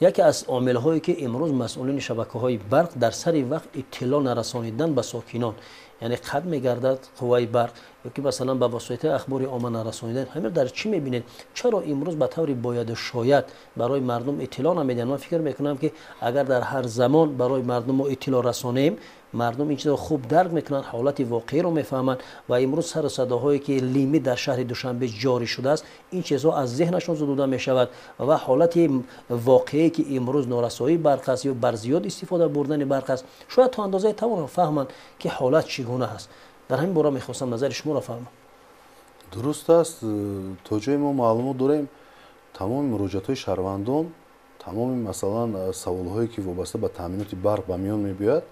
Яке аз омилҳое, ки имрӯз масъулини шабакаҳои барқ дар сари вақт иттилоъ нарасонидан ба сокинон, яъне қатъ мегардад қувваи барқ ё ки масалан ба воситаи ахбори омма нарасонидан, ҳамин дар чӣ мебинед? Чаро имрӯз ба таври бояду шояд барои мардум иттилоъ намедиҳанд? Ман фикр мекунам, ки агар дар ҳар замон барои мардум мо иттилоъ расонем, мардум ин чизро хуб дарк мекунанд, ҳолати воқеиро мефаҳманд ва имрӯз сару садоҳое, ки лимит дар шаҳри Душанбе ҷорӣ шудааст, ин чизҳо аз зеҳнашон зудуда мешавад ва ҳолати воқеие, ки имрӯз норасоии барқ аст ё бар зиёд истифода бурдани барқ аст, шояд то андозае тавонанд фаҳманд, ки ҳолат чӣ гуна аст. Дар ҳамин бора мехостам назари шуморо фаҳмам. Дуруст аст, то ҷое мо маълумот дорем, тамоми муроҷиатҳои шаҳрвандон, тамоми масалан саволҳое, ки вобаста ба таъминоти барқ ба миён мебиёяд,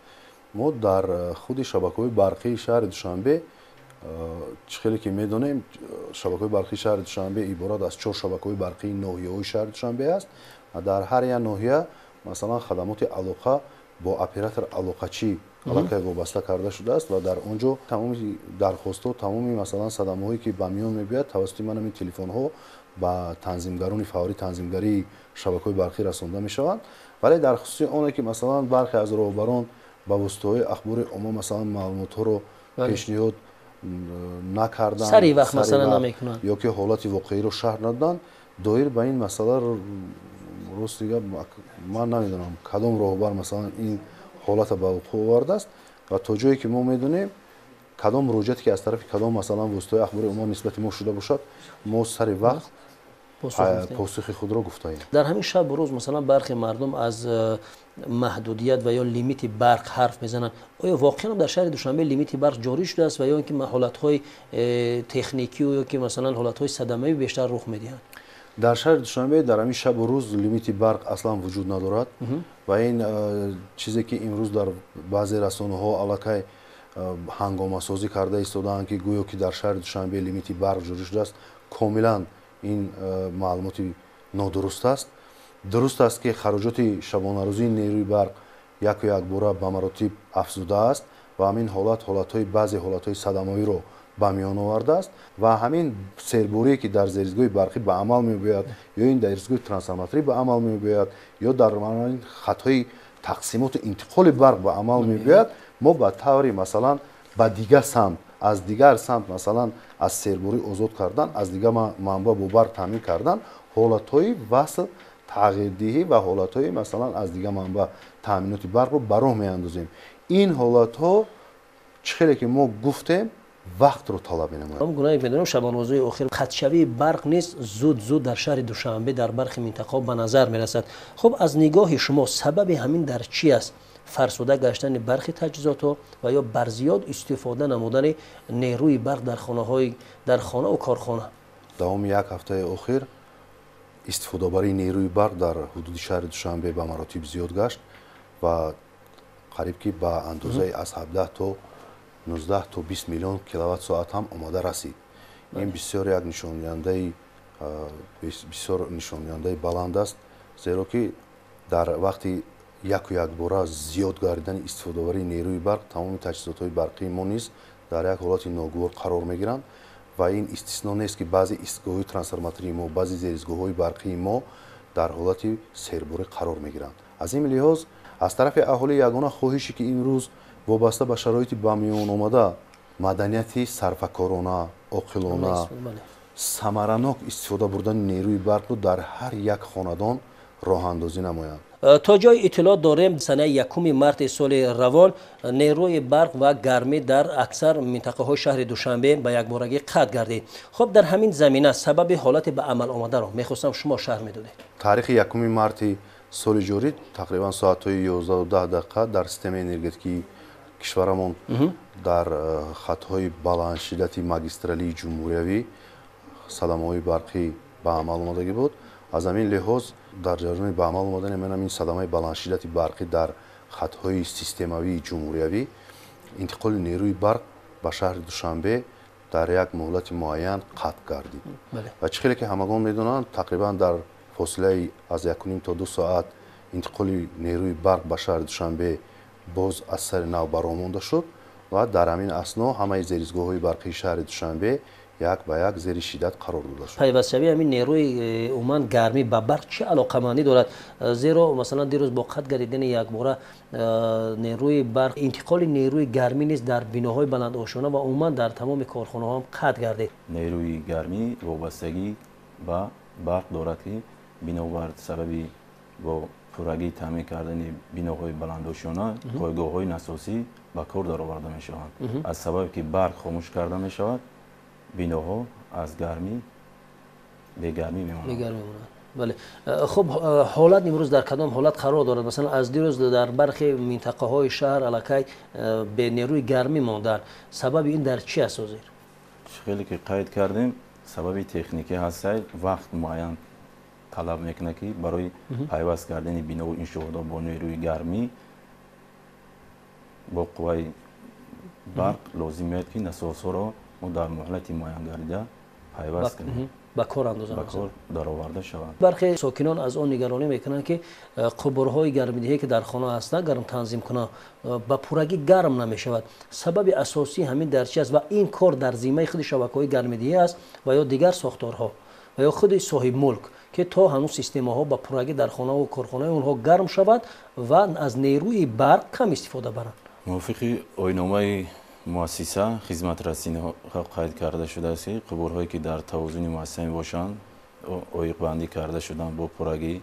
мо дар худи шабакаҳои барқии шаҳри Душанбе, чӣ хеле ки медонем, шабакаҳои барқии шаҳри Душанбе иборат аз 4 шабакаҳои барқии ноҳияҳои шаҳри Душанбе аст ва дар ҳар як ноҳия масалан хадамоти алоқа бо оператор алоқачӣ аллакай вобаста карда шудааст ва дар он ҷо тамоми дархостҳо, тамоми масалан садамаҳое, ки ба миён мебиёяд, тавассути ман ҳамин телефонҳо ба танзимгарони фаврии танзимгарии шабакаҳои барқӣ расонда мешаванд. Вале дар хусуси оне, ки масалан бархе аз роҳбарон ба воситаҳои ахбори омма масалан маълумотҳоро пешниҳод накарданд, сари вақт масалан намекунанд ё ки ҳолати воқеиро шарҳ надоданд, доир ба ин масъала рости гап ман намедонам, кадом роҳбар масалан ин ҳолата ба вуқӯъ овардааст ва то ҷое ки мо медонем, кадом муроҷиате, ки аз тарафи кадом масалан воситаҳои ахбори омма нисбати мо шуда бошад, мо сари вақт посухи худро гуфтаем. Дар ҳамин шабу рӯз масалан бархе мардум аз маҳдудият ва ё лимити барқ ҳарф мезананд. Оё воқеан дар шаҳри Душанбе лимити барқ ҷорӣ шудааст ва ё ин ки ҳолатҳои техникию ё ки масалан ҳолатҳои садамавӣ бештар рух медиҳанд? Дар шаҳри Душанбе дар ҳамин шабу рӯз лимити барқ аслан вуҷуд надорад ва ин чизе, ки имрӯз дар баъзе расонаҳо аллакай ҳангомасозӣ карда истодаанд, ки гӯё ки дар шаҳри Душанбе лимити барқ ҷорӣ шудааст, комилан ин маълумоти нодуруст аст. Дуруст аст, ки хароҷоти шабонарӯзии нерӯи барқ яку якбора ба маротиб афзудааст ва ҳамин ҳолат ҳолатҳои баъзе ҳолатҳои садамавиро ба миён овардааст ва ҳамин серборие, ки дар зеризгоҳи барқӣ ба амал мебиёяд ё ин дар зеризгоҳи трансформаторӣ ба амал мебиёяд ё дар хатҳои тақсимоту интиқоли барқ ба амал мебиёяд, мо ба таври масалан ба дигар самт, аз дигар самт масалан аз серборӣ озод кардан, аз дигар манбаъ бо барқ таъмин кардан, ҳолатҳои васл тағйирдиҳӣ ва ҳолатҳои масалан аз дигар манбаъ таъминоти барқро ба роҳ меандозем. Ин ҳолатҳо, чӣ хеле ки мо гуфтем, вақтро талаб менамояд. Гунаи медонем, шабонрӯзҳои охир қатъшавии барқ низ зуд зуд дар шаҳри Душанбе дар бархи минтақаҳо ба назар мерасад. Хуб, аз нигоҳи шумо сабаби ҳамин дар чӣ аст? Фарсуда гаштани бархи таҷҳизотҳо ва ё барзиёд истифода намудани нерӯи барқ дар хонаҳои дар хонаву корхона? Давоми як ҳафтаи охир истифодабарии нерӯи барқ дар ҳудуди шаҳри Душанбе ба маротиб зиёд гашт ва қариб ки ба андозаи аз 17 то 19 то 20 миллион киловатт соат ҳам омода расид. Ин бисёр як нишондиҳандаи бисёр нишондиҳандаи баланд аст, зеро ки дар вақти яку якбора зиёд гардидани истифодабарии нерӯи барқ тамоми таҷҳизотҳои барқии мо низ дар як ҳолати ногувор қарор мегиранд ва ин истисно нест, ки баъзе истгоҳҳои трансформатории мо, баъзе зеризгоҳҳои барқии мо дар ҳолати серборӣ қарор мегиранд. Аз ин лиҳоз аз тарафи аҳолӣ ягона хоҳише, ки имрӯз вобаста ба шароити ба миён омада, маданияти сарфакорона, оқилона, самаранок истифода бурдани нерӯи барқро дар ҳар як хонадон роҳандозӣ намоянд. То ҷои иттилоъ дорем, санаи 1 марти соли равон нерӯи барқ ва гармӣ дар аксар минтақаҳои шаҳри Душанбе ба якборагӣ қатъ гардид. Хуб, дар ҳамин замина сабаби ҳолати ба амал омадаро мехостам шумо шарҳ медодед. Таърихи 1 марти соли ҷорӣ тақрибан соатҳои 11:10 дар системаи энергетикии кишварамон дар хатҳои баландшиддати магистралии ҷумҳуриявӣ садамаҳои барқӣ ба амал омадагӣ буд. Аз ҳамин лиҳоз дар ҷараёни ба амал омадани ҳамин садамаи баландшиддати барқӣ дар хатҳои системавии ҷумҳуриявӣ интиқоли нерӯи барқ ба шаҳри Душанбе дар як муҳлати муайян қатъ гардид. Ва чӣ хеле ки ҳамагон медонанд, тақрибан дар фосилаи аз 1,5 то 2 соат интиқоли нерӯи барқ ба шаҳри Душанбе боз аз сари нав ба роҳ монда шуд ва дар ҳамин асно ҳамаи зеризгоҳҳои барқии шаҳри Душанбе як ба як зери шиддат қарор дода шуд. Пайвастшавии ҳамин нерӯи умуман гармӣ ба барқ чӣ алоқамандӣ дорад? Зеро масалан дирӯз бо қатъ гардидани якбора нерӯи барқ, интиқоли нерӯи гармӣ низ дар биноҳои баландошёна ва умуман дар тамоми корхонаҳо ҳам қатъ гардид. Нерӯи гармӣ вобастагӣ ба барқ дорад, ки бинобар сабаби бо пуррагӣ таъмин кардани биноҳои баландошёна пойгоҳҳои насосӣ ба кор дароварда мешаванд. Аз сабабе ки барқ хомӯш карда мешавад, биноҳо аз гармӣ бегармӣ мемонанд. Бале, хуб, ҳолат имрӯз дар кадом ҳолат қарор дорад? Масалан, аз дирӯз дар бархе минтақаҳои шаҳр аллакай бе нерӯи гармӣ монданд. Сабаби ин дар чӣ аст ҳозир? Хеле ки қайд кардем, сабаби техникӣ ҳастад. Вақт муайян талаб мекунад, ки барои пайваст кардани бинову иншоотҳо бо нерӯи гармӣ бо қувваи барқ лозим меояд, ки насосҳоро мо дар муҳлати муайянгардида пайваст кунем, ба кор андозанд, ба кор дароварда шаванд. Бархе сокинон аз он нигаронӣ мекунанд, ки қубурҳои гармидиҳе, ки дар хона ҳастанд, гарм танзимкунанд, ба пуррагӣ гарм намешавад. Сабаби асосии ҳамин дар чи аст ва ин кор дар зиммаи худи шабакаҳои гармидиҳӣ аст ва ё дигар сохторҳо ва ё худи соҳибмулк, ки то ҳанӯз системаҳо ба пуррагӣ дар хонаву корхонаи онҳо гарм шавад ва аз нерӯи барқ кам истифода баранд? Мувофиқи оинномаи муассиса хизматрасониҳо қайд карда шудааст, ки қубурҳое, ки дар тавозуни муассиса мебошанд, оиқбандӣ карда шуданд бо пуррагӣ,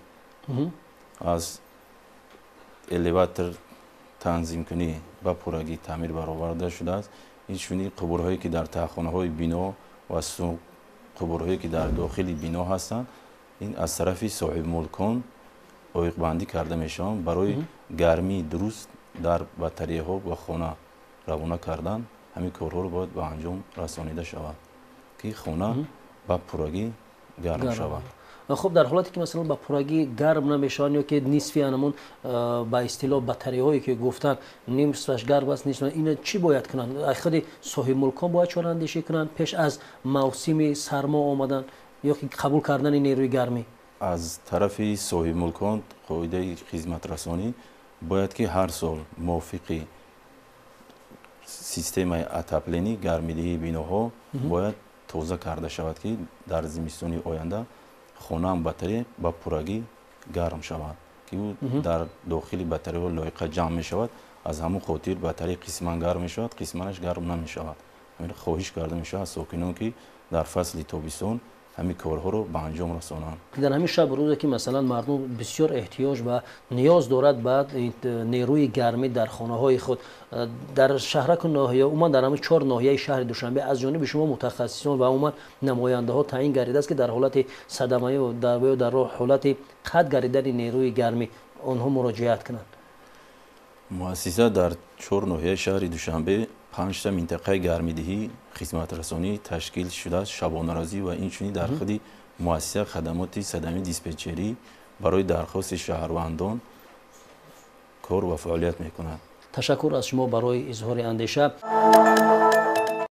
аз элеватор танзимкунӣ ба пуррагӣ таъмир бароварда шудааст. Инчунин қубурҳое, ки дар таҳхонаҳои бино ва қубурҳое, ки дар дохили бино ҳастанд, ин аз тарафи соҳибмулкон оиқбандӣ карда мешаванд. Барои гармии дуруст дар батареяҳо ва хона равона кардан ҳамин корҳоро бояд ба анҷом расонида шавад, ки хона ба пуррагӣ гарм шавад. Хуб, дар ҳолате ки масалан ба пуррагӣ гарм намешаванд ё ки нисфи анамон ба истилоҳ батареяҳое ки гуфтанд, нисфаш гарм аст, нисф, ина чӣ бояд кунанд? Худи соҳибмулкон бояд чораандешӣ кунанд пеш аз мавсими сармо омадан ё ки қабул кардани нерӯи гармӣ? Аз тарафи соҳибмулкон қоидаи хизматрасонӣ бояд, ки ҳар сол мувофиқи системаи отопления гармидиҳии биноҳо бояд тоза карда шавад, ки дар зимистони оянда хонаам батарея ба пуррагӣ гарм шавад, ки ӯ дар дохили батареяҳо лоиқа ҷамъ мешавад. Аз ҳамон хотир батарея қисман гарм мешавад, қисманаш гарм намешавад. Ҳамин хоҳиш карда мешавад аз сокинон, ки дар фасли тобистон ҳамин корҳоро ба анҷом расонанд. Дар ҳамин шабу рӯзе, ки масалан мардум бисёр эҳтиёҷ ва ниёз дорад ба нерӯи гармӣ дар хонаҳои худ, дар шаҳраку ноҳия, умуман дар ҳамин чор ноҳияи шаҳри Душанбе аз ҷониби шумо мутахассисон ва умуман намояндаҳо таъин гардидааст, ки дар ҳолати садамаӣ ё дар ҳолати қатъ гардидани нерӯи гармӣ онҳо муроҷиат кунанд? Муассиса дар чор ноҳияи шаҳри Душанбе панҷта минтақаи гармидиҳӣ хизматрасонӣ ташкил шудааст шабонарӯзӣ ва инчунин дар худи муассиса хадамоти садамии диспетчерӣ барои дархости шаҳрвандон кор ва фаъолият мекунад. Ташаккур аз шумо барои изҳори андеша.